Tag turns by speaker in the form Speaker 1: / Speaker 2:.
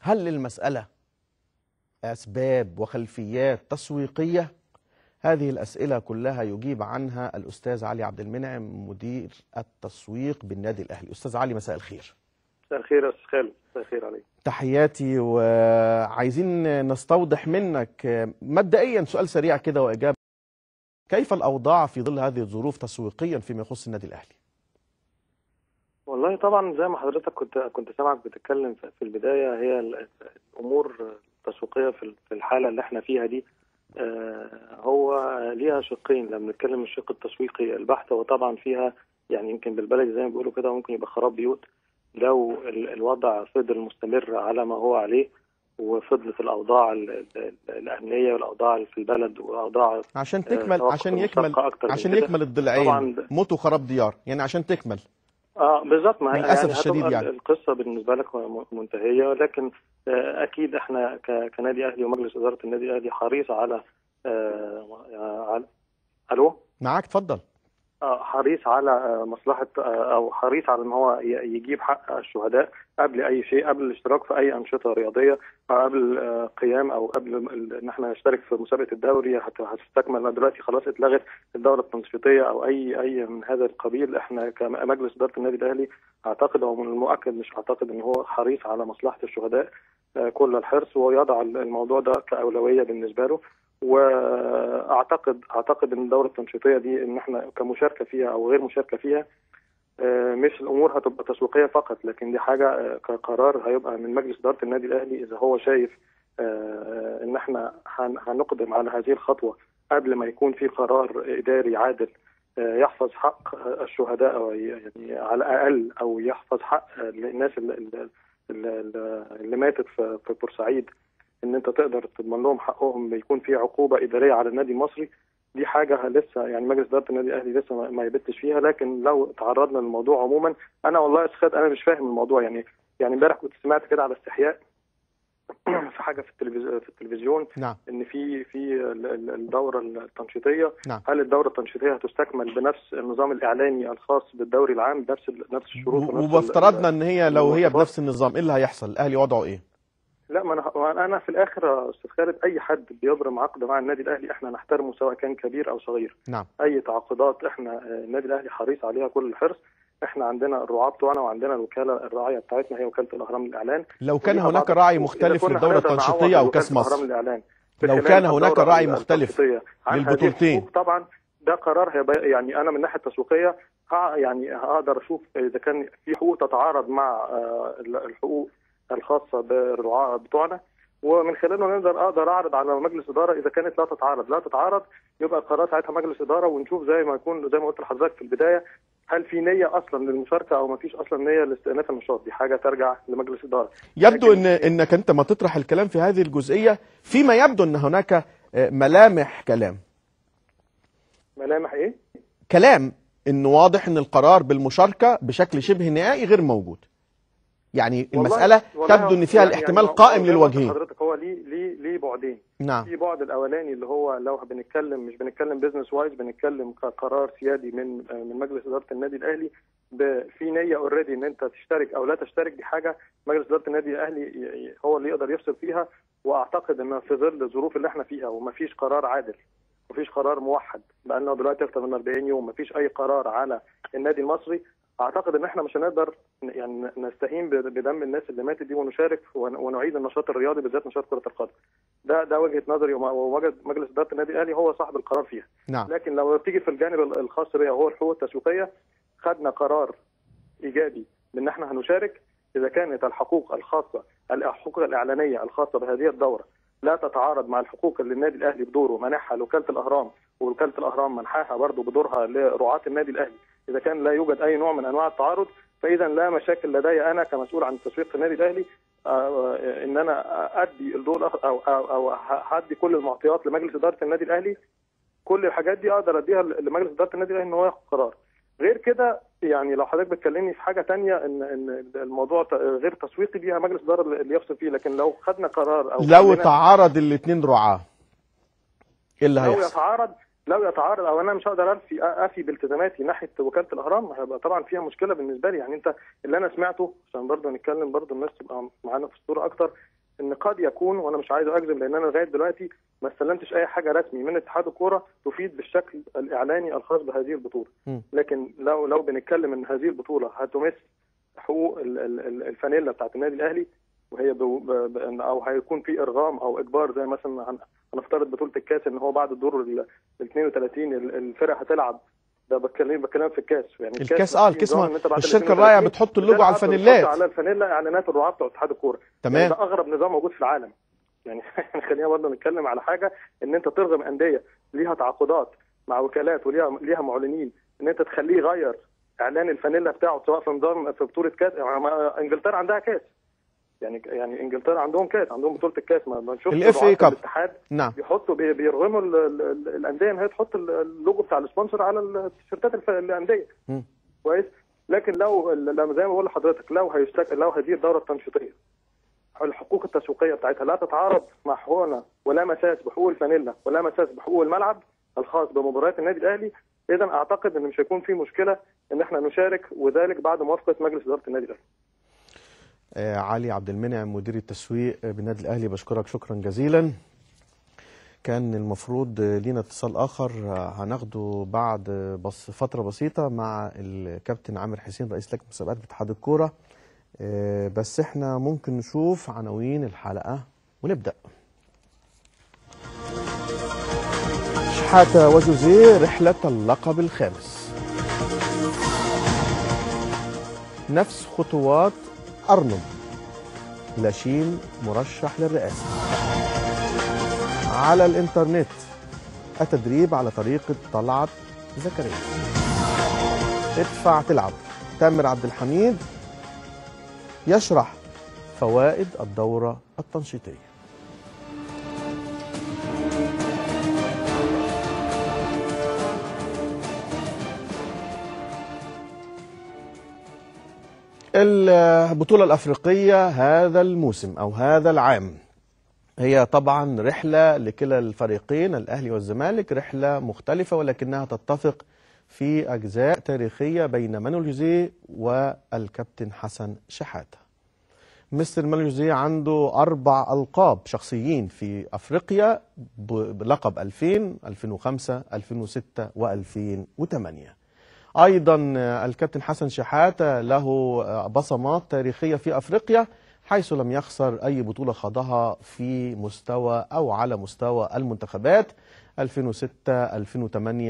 Speaker 1: هل للمسألة أسباب وخلفيات تسويقية؟ هذه الأسئلة كلها يجيب عنها الأستاذ علي عبد المنعم، مدير التسويق بالنادي الأهلي. أستاذ علي، مساء الخير.
Speaker 2: مساء الخير يا أستاذ خالد، مساء الخير عليك.
Speaker 1: تحياتي، وعايزين نستوضح منك مبدئيا سؤال سريع كده وإجابة: كيف الأوضاع في ظل هذه الظروف تسويقيا فيما يخص النادي الأهلي؟
Speaker 2: والله طبعا زي ما حضرتك كنت سامعك بتتكلم في البداية، هي الأمور التسويقية في الحالة اللي احنا فيها دي هو ليها شقين. لما نتكلم الشق التسويقي البحت، وطبعا فيها يعني يمكن بالبلدي زي ما بيقولوا كده ممكن يبقى خراب بيوت لو الوضع فضل مستمر على ما هو عليه، وفضلت الاوضاع الامنية والاوضاع في البلد والاوضاع
Speaker 1: عشان تكمل، عشان يكمل، عشان يكمل الضلعين، موت وخراب ديار، يعني عشان تكمل.
Speaker 2: بالظبط، ما
Speaker 1: للاسف يعني الشديد يعني
Speaker 2: القصة بالنسبة لك منتهية. لكن اكيد احنا كنادي اهلي ومجلس ادارة النادي الاهلي حريص على الو،
Speaker 1: معاك، اتفضل.
Speaker 2: حريص على مصلحة، او حريص على ان هو يجيب حق الشهداء قبل اي شيء، قبل الاشتراك في اي انشطة رياضية، قبل قيام او قبل ان احنا نشترك في مسابقة الدوري هتستكمل. دلوقتي خلاص اتلغت الدورة التنشيطيه او اي من هذا القبيل. احنا كمجلس ادارة النادي الاهلي اعتقد، او من المؤكد مش اعتقد، ان هو حريص على مصلحة الشهداء كل الحرص، ويضع الموضوع ده كاولويه بالنسبة له. واعتقد ان الدورة التنشيطيه دي ان احنا كمشاركه فيها او غير مشاركة فيها مش الامور هتبقى تسويقية فقط، لكن دي حاجة كقرار هيبقى من مجلس ادارة النادي الاهلي اذا هو شايف ان احنا هنقدم على هذه الخطوة قبل ما يكون في قرار اداري عادل يحفظ حق الشهداء، أو يعني على الاقل، او يحفظ حق الناس اللي ماتت في بورسعيد، ان انت تقدر تضمن لهم حقهم، بيكون في عقوبه ادارية على النادي المصري. دي حاجة لسه يعني مجلس ادارة النادي الاهلي لسه ما يبتش فيها. لكن لو تعرضنا للموضوع عموما، انا والله يا انا مش فاهم الموضوع. يعني امبارح كنت سمعت كده على استحياء في حاجة في التلفزيون،
Speaker 1: نعم،
Speaker 2: ان في الدورة التنشيطيه،
Speaker 1: نعم،
Speaker 2: هل الدورة التنشيطيه هتستكمل بنفس النظام الاعلاني الخاص بالدوري العام، بنفس الشروط؟
Speaker 1: وبافترضنا ان هي لو هي بنفس النظام، ايه اللي هيحصل؟ الاهلي وضعه ايه؟
Speaker 2: لا، ما انا في الاخر يا استاذ خالد، اي حد بيبرم عقد مع النادي الاهلي احنا نحترمه سواء كان كبير او صغير.
Speaker 1: نعم.
Speaker 2: اي تعاقدات احنا النادي الاهلي حريص عليها كل الحرص. احنا عندنا الرعاة بتوعنا وعندنا الوكالة الراعيه بتاعتنا هي وكالة الاهرام للاعلان.
Speaker 1: لو كان هناك راعي مختلف للدورة التنشيطيه او كاس مصر، لو كان هناك راعي مختلف للبطولتين،
Speaker 2: طبعا ده قرار هيبقى، يعني انا من الناحية التسويقية يعني هقدر اشوف اذا كان في حقوق تتعارض مع الحقوق الخاصة بالرعاة بتوعنا، ومن خلاله اقدر اعرض على مجلس ادارة اذا كانت لا تتعارض. لا تتعارض يبقى قرار ساعتها مجلس ادارة، ونشوف زي ما يكون زي ما قلت لحضرتك في البداية، هل في نيه اصلا للمشاركة او ما فيش اصلا نيه لاستئناف النشاط. دي حاجة ترجع لمجلس ادارة.
Speaker 1: يبدو ان انك انت ما تطرح الكلام في هذه الجزئية فيما يبدو ان هناك ملامح كلام.
Speaker 2: ملامح ايه؟
Speaker 1: كلام انه واضح ان القرار بالمشاركة بشكل شبه نهائي غير موجود. يعني المسألة تبدو ان فيها الاحتمال يعني قائم للوجهين.
Speaker 2: حضرتك هو ليه بعدين.
Speaker 1: نعم.
Speaker 2: في بعد الاولاني اللي هو لو بنتكلم، مش بنتكلم business wise، بنتكلم كقرار سيادي من مجلس ادارة النادي الاهلي، في نيه already ان انت تشترك او لا تشترك. دي حاجة مجلس ادارة النادي الاهلي هو اللي يقدر يفصل فيها. واعتقد ان في ظل الظروف اللي احنا فيها ومفيش قرار عادل، مفيش قرار موحد، بقالنا دلوقتي اكتر من 40 يوم مفيش اي قرار على النادي المصري، اعتقد ان احنا مش هنقدر يعني نستهين بدم الناس اللي ماتت دي ونشارك ونعيد النشاط الرياضي، بالذات نشاط كرة القدم. ده وجهة نظري، ووجهة مجلس ادارة النادي الاهلي هو صاحب القرار فيها.
Speaker 1: نعم.
Speaker 2: لكن لو تيجي في الجانب الخاص بيا وهو الحقوق التسويقية، خدنا قرار ايجابي بان احنا هنشارك اذا كانت الحقوق الخاصة، الحقوق الاعلانية الخاصة بهذه الدورة لا تتعارض مع الحقوق اللي النادي الاهلي بدوره منحها لوكالة الاهرام، ووكاله الاهرام منحاها برضه بدورها لرعاة النادي الاهلي. اذا كان لا يوجد اي نوع من انواع التعارض، فاذا لا مشاكل لدي انا كمسؤول عن التسويق في النادي الاهلي ان انا ادي الدور او هدي كل المعطيات لمجلس ادارة النادي الاهلي. كل الحاجات دي اقدر اديها لمجلس ادارة النادي الاهلي ان هو ياخد قرار. غير كده يعني لو حضرتك بتكلمني في حاجة ثانية ان الموضوع غير تسويقي، دي مجلس ادارة اللي يفصل فيه. لكن لو خدنا قرار او
Speaker 1: لو تعارض الاثنين رعاه ايه اللي هيحصل؟
Speaker 2: لو يتعارض او انا مش هقدر افي بالتزاماتي ناحية وكالة الاهرام، هيبقى طبعا فيها مشكلة بالنسبة لي. يعني انت اللي انا سمعته، عشان برضه نتكلم برضه الناس تبقى معانا في الصورة اكتر، ان قد يكون، وانا مش عايز اكذب لان انا لغاية دلوقتي ما استلمتش اي حاجة رسمي من اتحاد الكورة تفيد بالشكل الاعلاني الخاص بهذه البطولة. لكن لو بنتكلم ان هذه البطولة هتمس حقوق الفانيلا بتاعت النادي الاهلي، وهي او هيكون في ارغام او اجبار، زي مثلا هنفترض بطوله الكاس ان هو بعد الدور ال 32 الفرق هتلعب، ده بتكلم في الكاس، يعني
Speaker 1: الكاس الكاس الشركة الراعيه بتحط اللوجو على الفانيلات،
Speaker 2: على الفانيلا اعلانات الرعاة بتوع اتحاد الكورة.
Speaker 1: تمام.
Speaker 2: يعني ده اغرب نظام موجود في العالم. يعني خلينا برضه نتكلم على حاجة، ان انت ترغم اندية ليها تعاقدات مع وكالات وليها معلنين، ان انت تخليه يغير اعلان الفانيلا بتاعه سواء في نظام في بطوله كاس. يعني انجلترا عندها كاس، يعني انجلترا عندهم كاس، عندهم بطوله الكاس، ما بنشوفش
Speaker 1: ال FA Cup
Speaker 2: الاتحاد.
Speaker 1: نعم.
Speaker 2: بيحطوا بيرغموا الاندية ان هي تحط اللوجو بتاع ال sponsor على التيشيرتات الاندية. كويس. لكن لو زي ما بقول لحضرتك، لو هذه الدورة التنشيطيه الحقوق التسويقية بتاعتها لا تتعارض مع حقوقنا ولا مساس بحقوق الفانيلا ولا مساس بحقوق الملعب الخاص بمباريات النادي الاهلي، اذا اعتقد ان مش هيكون في مشكلة ان احنا نشارك، وذلك بعد موافقة مجلس ادارة النادي الاهلي.
Speaker 1: علي عبد المنعم مدير التسويق بالنادي الاهلي، بشكرك شكرا جزيلا. كان المفروض لينا اتصال اخر هناخده بعد بس فترة بسيطة مع الكابتن عامر حسين رئيس لجنة مسابقات باتحاد الكورة، بس احنا ممكن نشوف عناوين الحلقة ونبدا. شحاته وجوزيه رحله اللقب الخامس. نفس خطوات أرنب، لاشين مرشح للرئاسة. على الإنترنت التدريب على طريقة طلعت زكريا. ادفع تلعب، تامر عبد الحميد يشرح فوائد الدورة التنشيطية. البطولة الأفريقية هذا الموسم أو هذا العام هي طبعا رحلة لكلا الفريقين الأهلي والزمالك، رحلة مختلفة ولكنها تتفق في أجزاء تاريخية بين مانويل جوزيه والكابتن حسن شحاتة. مستر مانويل جوزيه عنده 4 ألقاب شخصيين في أفريقيا بلقب 2000، 2005، 2006 و2008. أيضا الكابتن حسن شحاتة له بصمات تاريخية في أفريقيا، حيث لم يخسر أي بطولة خاضها في مستوى أو على مستوى المنتخبات 2006، 2008